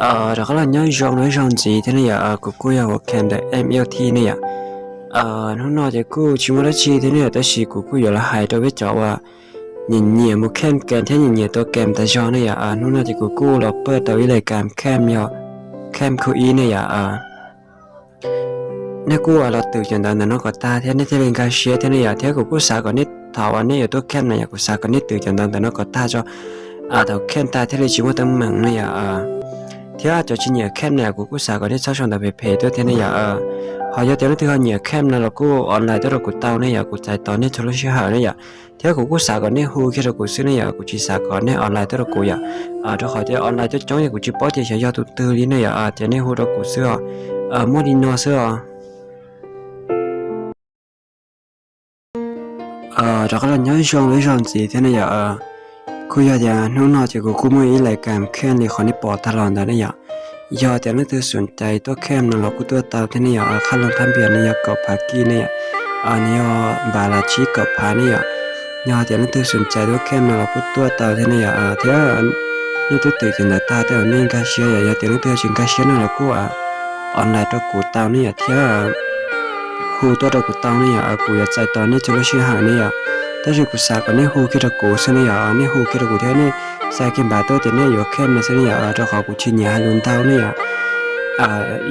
Rov qab los nyob zoo rau ib zaug ntxiv thiab ne yom. Kuv kuj yog ua cam ntawm M L T ne yom. Hnub no ces kuj tsis muaj dab tsi thiab ne yom, tab sis kuv kuj yuav los hais rau peb cov uas nyiam nyiam mus cam cam thiab nyiam nyiam tua cam tas zog ne yom. Hnub no ces kuv kuj los paj tau ib lais cam cam yog cam khu ib ne yom. Nej kuj los twm cov ntawv ntawm no kom tag thiab nej thiaj li nkag siab thiab ne yom. Thiab kuv kuj xav kom nej, thaum uas nej yuav tuaj cam na yom, kuv xav kom nej twm cov ntawv ntawm no kom tag tso, thaum cam tag thiaj li tsis muaj teeb meem ne yom. Thiab cov tsis nyiam cam na kuv kuj xav kom nej txhob sau ntawv phem phem tuaj thiab ne yom. Ho yog tias leej twg ho nyiam cam no los kuj online tuaj rau kuv tau ne yom, kuv txais tos nej txhua lub sij hawm ne yom. Thiab kuv kuj xav kom nej hu kiag rau kuv xwb ne yom, kuv tsis xav kom nej online tuaj rau kuv yom. Rau qhov tias online coob coob ces kuv tsis paub tias xyov yog tus twg li ne yom, ces nej hu rau kuv xwb os. Muaj li no xwb os. Rov qab los nyob zoo ib zaug ntxiv thiab ne yom. Kuj yog tias hnub no ces kuv kuj muaj ib lais cam cam li qhov nej pom tag los ntawd ne yom. Yog tias leej twg xoom cai tuaj cam no los kuj tuaj tau thiab ne yom. Khab loog thab npias nws yog kaum phav kij ne yom. Nws yog npav las tsib kaum phav ne yom. Yog tias leej twg xoom cai tuaj cam no los kuj tuaj tau thiab ne yom. Thiab nej twb twm cov ntawv tag tej zaum nej nkag siab yom, yog tias leej twg tsis nkag siab no los kuj online rau kuv tau ne yom, thiab hu tuaj rau kuv tau ne yom, kuv yuav txais tos nej txhua lub sij hawm ne yom. Tab sis kuv xav kom nej hu kiag rau kuv xwb ne yom, nej hu kiag rau kuv thiab nej xa kiag npav tuaj tias nej yuav cam no xwb ne yom, rau qhov kuv tsis nyiam hais lus ntau ne yom.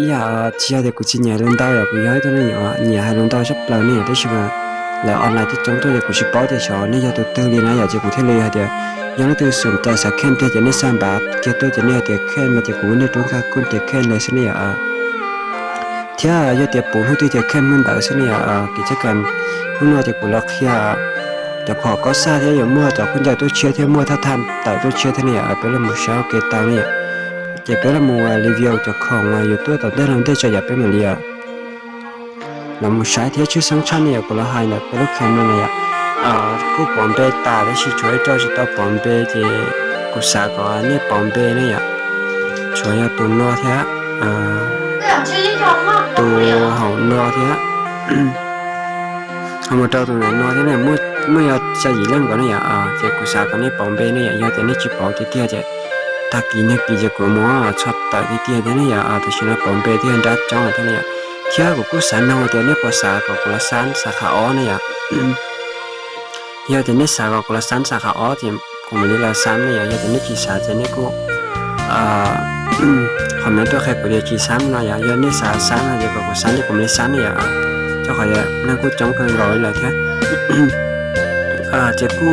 Ib yam tsis yog tias kuv tsis nyiam hais lus ntau yom, kuv yog ib tug neeg nyiam hais lus ntau tshaj plaws ne yom, tab sis mas lawv online coob coob tuaj ces kuv tsis paub tias xyov nej yog tus twg li na yom, ces kuv thiaj li hais tias yog leej twg xoom cai xav cam tiag ces nej xa npav kiag tuaj ces nej hais tias cam no ces kuv muab nej rub nkag kuj ces cam lawm xwb ne yom. Thiab yog tias puv hnub twg ces cam hnub ntawd xwb ne yom. Kev caj kam hnub no ces kuv los qhia cov phom kob xaj thiab yuav muaj cov khaub ncaws tuaj tshiab thiab muaj thaj thaj tawm tuaj tshiab thiab ne yom, peb los mus saib ua ke tau ne yom. Ces peb los mus review cov khoom uas yuav tuaj tom ntej los ntej tso yom, peb mam li los mus saib thiab tshwj xeeb tshaj ne yom, kuv los hais ntawm peb lub cam no na yom. Kuj pov npe tas tab sis tshuav ib co tsis tau pov npe ces kuv xav kom nej pov npe ne yom. Tshuav yog tus no thiab, tus hauv no thiab. Ho mus rau tus ntawm no thiab ne, muaj yog xya yim leej nkaus ne yom, ces kuv xav kom nej pov npe ne yom, yog tias nej tsis pov tiag tiag ces tag kis nag kis ces kuv mus txhom tawm tiag tiag thiab ne yom, tam sim no pov npe thiab nrab coob lawm thiab ne yom. Thiab kuv kuj xav noog tias nej puas xav kom kuv los xab xav qhov ob ne yom. Yog tias nej xav kom kuv los xab xav qhov ob ces kuv mam li los xab ne yom, yog tias nej tsis xav ces nej kuj comment tuaj qhia kuv tias tsis xab no yom, yog nej xav xab no ces kom kuv xab ces kuv mam li xab ne yom. Rau qhov neeg kuj coob kawg nkaus li lawm thiab. Ces kuj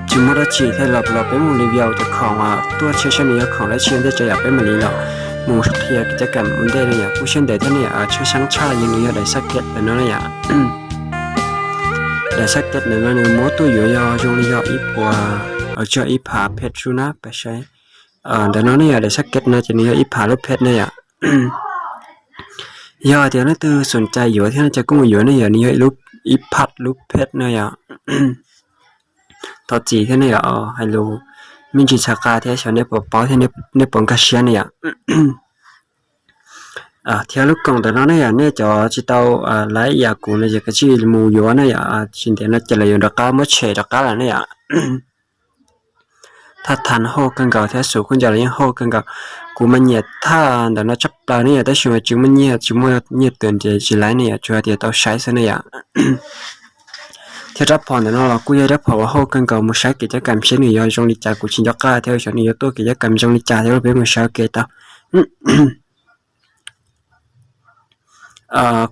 tsis muaj dab tsi thiab, los peb mus review cov khoom tuaj tshiab saib nws yog khoom dab tsi ntej tso yom, peb mam li los mus qhia kev caj kam ua ntej ne yom. Kuj siab ntev thiab ne yom, tshwj xeeb tshaj yog nws yog daim xab ket ntawm no ne yom. Daim xab ket ntawm no nws muab tuaj yuav yog zoo li yog ib puas, tsis yog ib phav phet sub na pab saib. Ntawm no ne yom, daim xab ket no ces nws yog ib phav lub phet ne yom. Yog tias leej twg xoom cai yuav thiab no ces kuj mus yuav ne yom, nws yog ib phav lub phet no yom. Thov txim thiab ne yom, hais lus me ntsis txhav qa thiab xyov nej puas paub thiab nej puas nkag siab ne yom. Thiab lub koom ntawm no ne yom, nej cov tsis tau laib ib yam kuv no ces kav tsij mus yuav ne yom, tsis ntev no ces lawv yuav rov qab muab tshem rov qab lawm ne yom. Thaj thaj hauj kawg nkaus thiab xus khaub ncaws los yeej hauj kawg nkaus. Kuv mas nyiam thaj ntawm no tshaj plaws ne yom, tab sis mas tsis muaj nyiaj, tsis muaj nyiaj twm ces tsis laib ne yom, tsuas hais tias tau saib xwb ne yom. Thiab rab phom ntawm no los kuj yog rab phom uas hauj kawg nkaus, mus saib kev caj kam seb nws yog zoo li cas, kuv tsis nco qab thiab xyov nws yuav tuaj kev caj kam zoo li cas thiab, los peb mus saib ua ke tau.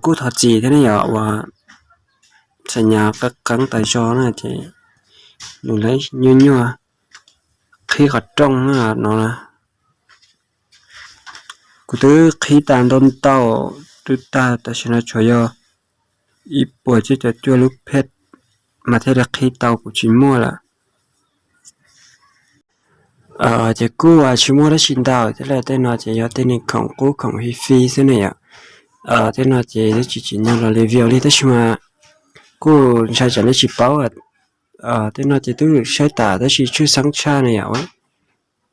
Kuj thov txim thiab ne yom, uas xa nyas qeeb qeeb tas zog na ces nws lawv nyuaj nyuaj qhib qhov rooj na no. Kuv twb qhib tas ntau ntau twb tag, tam sim no tshuav yog ib puas cuaj caum cuaj lub phet mas thiaj li qhib tau, kuv tsis muaj lawm. Ces kuj tsis muaj dab tsi ntau thiab, tej no ces yog tej niag khoom qub khoom fi fi xwb ne yom. Tej no ces twb tsis tsim nyog los review li tab sis mas kuj ntshai tsam nej tsis paub. Tej no ces twb saib tas tab sis tshwj xeeb tshaj ne yom.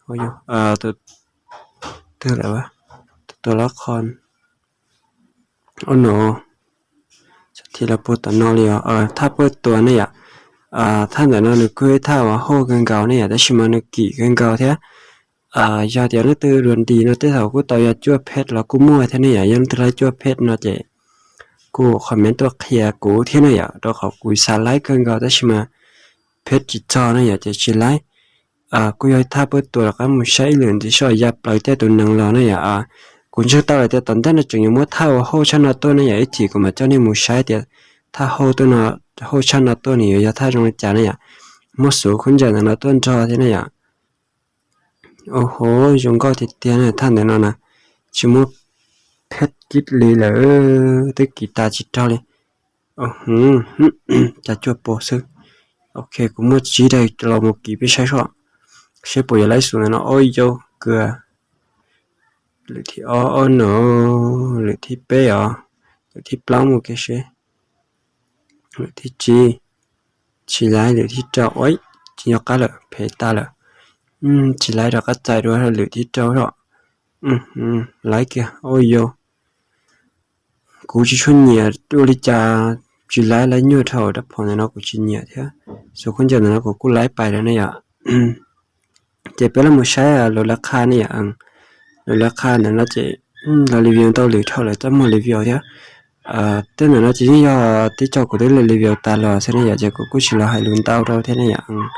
Twg lawm, tus tua lab qhon, ua no, thib los puag tom no li os, thaj puag tua ne yom. Thaj ntawm no nws kuj ib thaj uas hauj kawg nkaus ne yom, tab sis mas nws kim kawg nkaus thiab. Yog tias leej twg dua nti no tej thaum kuj tau yog cuaj phej los kuj muaj thiab ne yom. Yog leej twg laib cuaj phej no ces kuj comment tuaj qhia kuv thiab ne yom, rau qhov kuv xav laib kawg nkaus tab sis mas phej tsis txog ne yom ces tsis laib. Kuj yog thaj puab tua rov qab mus saib ib lwm ntxiv seb ya plaws tej tus neeg los ne yom. Kuv ntseeg tau lawm tias tom ntej no tseem yuav muab thaj ua hauj tshaj no tuaj ne yom, ib chim kuv mam coj nej mus saib tias thaj hauj tuaj no, hauj tshaj no tuaj nws yuav yog thaj zoo li cas ne yom. Muaj xuv khaub ncaws ntawm no tuaj nrog thiab ne yom. Au ho, zoo nkauj tiag tiag na thaj ntawm no na. Tsis muaj phej kib li lawm, twb kis tas tsis raug li. Cas cuaj pua xwb. Ok, kuv muaj tsib daim los mus kis peb saib seb, seb puas yog laib xuv ntawm no. Au yau, kawg. Lwm thib ob, ob no, lwm thib peb os, lwm thib plaub mus kiag seb, lwm thib tsib, tsis laib, lwm thib rau, ua, tsis nco qab lawm, phem tas lawm. Tsis laib, rov qab txais dua lwm thib rau os. Laib kiag, au yau. Kuv tsis tshua nyiam ua li cas, tsis laib, laib nyuaj dhau, rab phom ntawm no kuv tsis nyiam thiab. Xuv khaub ncaws ntawm no kuv kuj laib pais lawm ne yom. Ces peb los mus saib lus lawv qha ne yom. Lus lawv qha ntawm no ces los review ntau lwm dhau lawm, txaj muag review thiab. Tej ntawm no ces yeej yog tib co kuv twb los review tas los xwb ne yom, ces kuv kuj tsis los hais lus ntau rau thiab ne yom.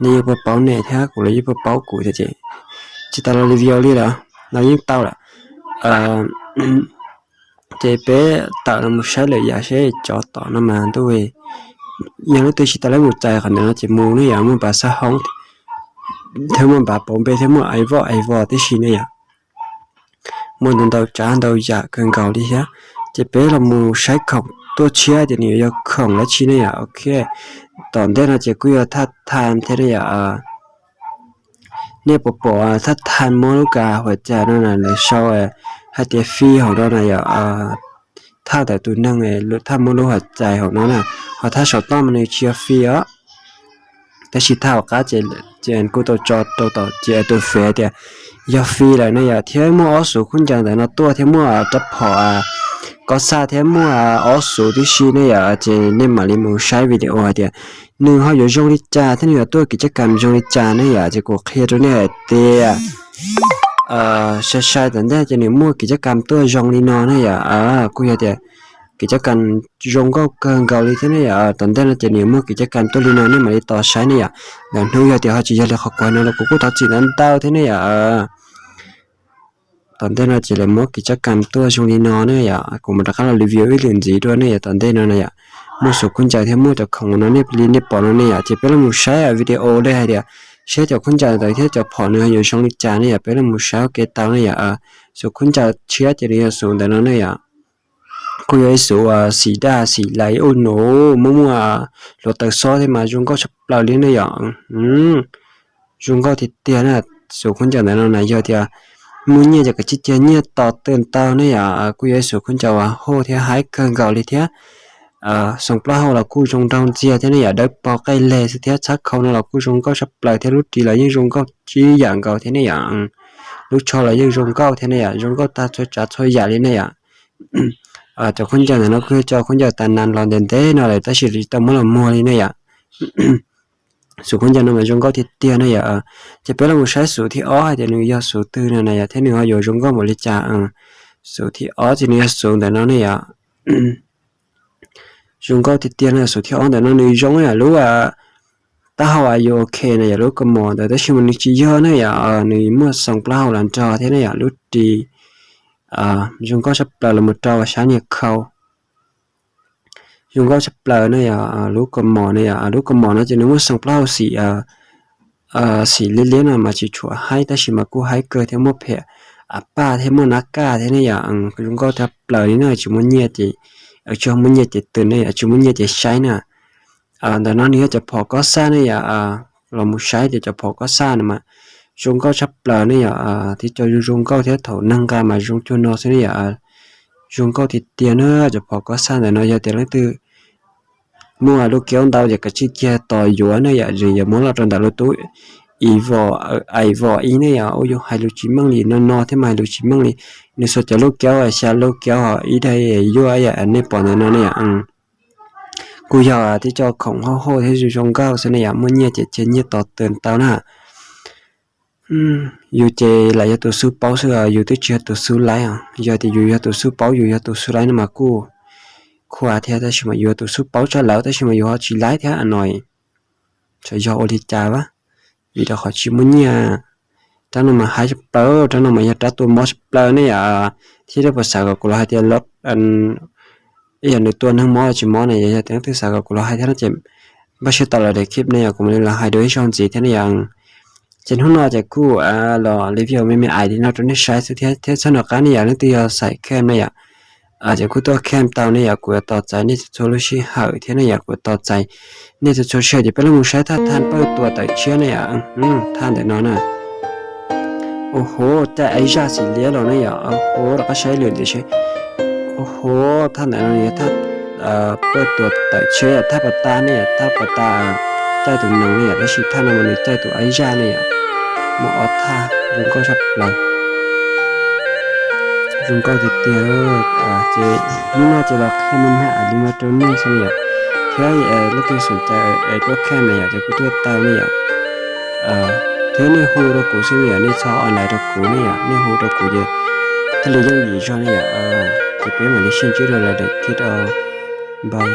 Nej yeej puas paub ne thiab, kuv los yeej puas paub kuv thiab ces tsis tas los review li lawm, los yeej tau lawm. Ces peb tawm los mus saib lawm yam seb cov tom no mas ntuj, yog leej twg tsis tau laib mus txais qhov ntawm no ces mus ne yom, muaj npav xab hoob thiab muaj npav pauv npe thiab muaj ais voj ais vos tib si ne yom. Muaj ntau ntau tsav ntau yam kawg nkaus li thiab. Ces peb los mus saib khoom tuaj tshiab tias nws yog khoom dab tsi ne yom. Ok, tom ntej no ces kuj yog thaj tham thiab ne yom. Nej puas pom thaj tham muab lub kav huam cai no na, lawv sau hais tias fi hauv no na yom. Thaj ntawm tus neeg, thaj muab lub huam cai hauv no na, ho thaj saum toj mas nws tsis yog fi os. Tab sis thaj hauv qab ces kuj tau tso rau tom ces tus fev tias yog fi lawm ne yom. Thiab muaj ob xuv khaub ncaws ntawm no tuaj thiab muaj rab phom kob xaj thiab muaj ob xuv tib si ne yom. Ces nej mam li mus saib video hais tias nws ho yuav zoo li cas thiab nws yuav tuaj kev caj kam zoo li cas ne yom. Ces kuv qhia rau nej hais tias sai sai tom ntej ces nws muaj kev caj kam tuaj zoo li no ne yom. Kuj yog tias kev caj kam zoo nkauj kawg nkaus li thiab ne yom. Tom ntej no ces nws muaj kev caj kam tuaj li no, nej mam li tos saib ne yom. Lwm hnub yog tias ho tsis yog li qhov kuv hais no los kuv kuj thov txim ntau ntau thiab ne yom. Tom ntej no ces lawv muab kev caj kam tuaj zoo li no ne yom. Kuv mam rov qab los review ib lwm ntxiv dua ne yom. Tom ntej no na yom, muaj xuv khaub ncaws thiab muaj cov khoom no nej li nej pom no ne yom. Ces peb los mus saib video li hais tias seb cov khaub ncaws ntawd thiab cov phom nws ho yuav zoo li cas ne yom. Peb los mus saib ua ke tau ne yom. Xuv khaub ncaws tshiab ces nws yog xuv ntawm no ne yom. Kuj yog ib xuv xim daj xim lais ub no, muaj muaj hluav taws xob thiab mas zoo nkauj tshaj plaws li ne yom. Zoo nkauj tiag tiag na. Xuv khaub ncaws ntawm no na yog tias muaj nyiaj ces kav tsij cia nyiaj tos tw ntau ne yom. Kuj yog ib xuv khaub ncaws uas hauj thiab haib kawg nkaus li thiab. Xoo plaub hau los kuj zoo nraug ntxiag thiab ne yom, dawb paug qej leg xwb thiab. Txhab khau no los kuj zoo nkauj tshaj plaws thiab, lub ris los yeej zoo nkauj ib yam nkaus thiab ne yom. Lub tsho los yeej zoo nkauj thiab ne yom, zoo nkauj tag txhua tsav txhua yam li ne yom. Cov khaub ncaws ntawm no kuj yog cov khaub ncaws tas nas los ntev ntev no lawm tab sis tsis tau muab los muag li ne yom. Xuv khaub ncaws no mas zoo nkauj tiag tiag ne yom. Ces peb los mus saib xuv thib ob hais tias nws yog xuv twg no na yom, thiab nws ho yuav zoo nkauj npaum li cas. Xuv thib ob ces nws yog xuv ntawm no ne yom. Zoo nkauj tiag tiag no, xuv thib ob ntawm no nws zoo yam lub taub hau yuav ok na yom, lub kaus mom ntawd, tab sis mas nws tsis yog ne yom, nws muaj xoo plaub hau los nrog thiab ne yom, lub ris zoo nkauj tshaj plaws los mus rau sab niag khau. Zoo nkauj tshaj plaws ne yom, lub kaus mom ne yom, lub kaus mom no ces nws muaj xoo plaub hau xim xim liab liab no mas tsis tshua haib tab sis mas kuj haib kawg thiab, muaj phem a paj thiab muaj nab kaj thiab ne yom. Zoo nkauj tshaj plaws li na, tsis muaj nyiaj ces, tsis muaj nyiaj ces twm ne yom, tsis muaj nyiaj ces saib na. Ntawm no nws yog cov phom kob xaj ne yom, los mus saib tias cov phom kob xaj no mas zoo nkauj tshaj plaws ne yom, thiab cov zoo zoo nkauj thiab thaum neeg nqa mas zoo cuag no xwb ne yom. Zoo nkauj tiag tiag na, cov phom kob xaj ntawm no yog tias leej twg muaj lub kiaub ntau ces kav tsij kiag tos yuav ne yom, yog muab los rau ntawm lub tub ais vos ib ne yom, ua yuav hais lus tsis meej li no no thiab mas hais lus tsis meej li. Nws xuas cov lub kiaub xya lub kiaub ho ib daim yuaj nej pom ntawm no ne yom. Kuj yog tib co khoom hauj hauj thiab zoo zoo nkauj xwb ne yom, muaj nyiaj ces cia nyiaj tos twm tau na. Yus ces lam yog tus xub paub xwb, yus twb tsis yog tus xub laib os. Yog tias yus yog tus xub paub, yus yog tus xub laib no mas kuj qhuas thiab, tab sis mas yus yog tus xub paub tshaj lawm tab sis mas yus ho tsis laib thiab no. Txawm yog ua li cas a, vim rau qhov tsis muaj nyiaj. Rab no mas haib tshaj plaws, rab no mas yog rab tua mob tshaj plaws ne yom. Thiab nej puas xav kom kuv los hais tias ib yam nws tua neeg mob los tsis mob ne yom? Yog tias leej twg xav kom kuv los hais thiab no ces npaj siab tau los daim clip ne yom, kuv mam li los hais dua ib zaug ntxiv thiab ne yom. Ces hnub no ces kuj los li video me me ais li no rau nej saib xwb thiab, thiab txhob nco qab ne yom, leej twg yog xaiv cam ne yom, ces kuj tuaj cam tau ne yom, kuv yuav tos txais nej txhua txhua lub sij hawm thiab ne yom, kuv yuav tos txais nej txhua txhua sij hawm. Ces peb los mus saib thaj thaj pawg tuam tawm tshiab ne yom, thaj ntawm no na. Ua hov, caij aib zaj xis liab los ne yom, ua hov, rov qab saib lwm ntxiv seb. Ua hov, thaj ntawm no yog thaj pawg tuam tawm tshiab, thaj pas tas ne yom, thaj pas tas caij tus nees ne yom, tab sis thaj no mas nws caij tus aib zaj ne yom. Muaj ob thaj zoo nkauj tshaj plaws. Zoo nkauj tiag tiag. Ces hnub no ces los qhia me me ais li no rau nej xwb yom. Thiab leej twg xom cai es tuaj cam ne yom, ces kuv tuaj tau ne yom. Thiab nej hu rau kuv xwb ne yom, nej txhob online rau kuv ne yom, nej hu rau kuv ces thiaj li yooj yim zog ne yom. Ces peb mam li sib ntsib dua lawm daim clip, bye.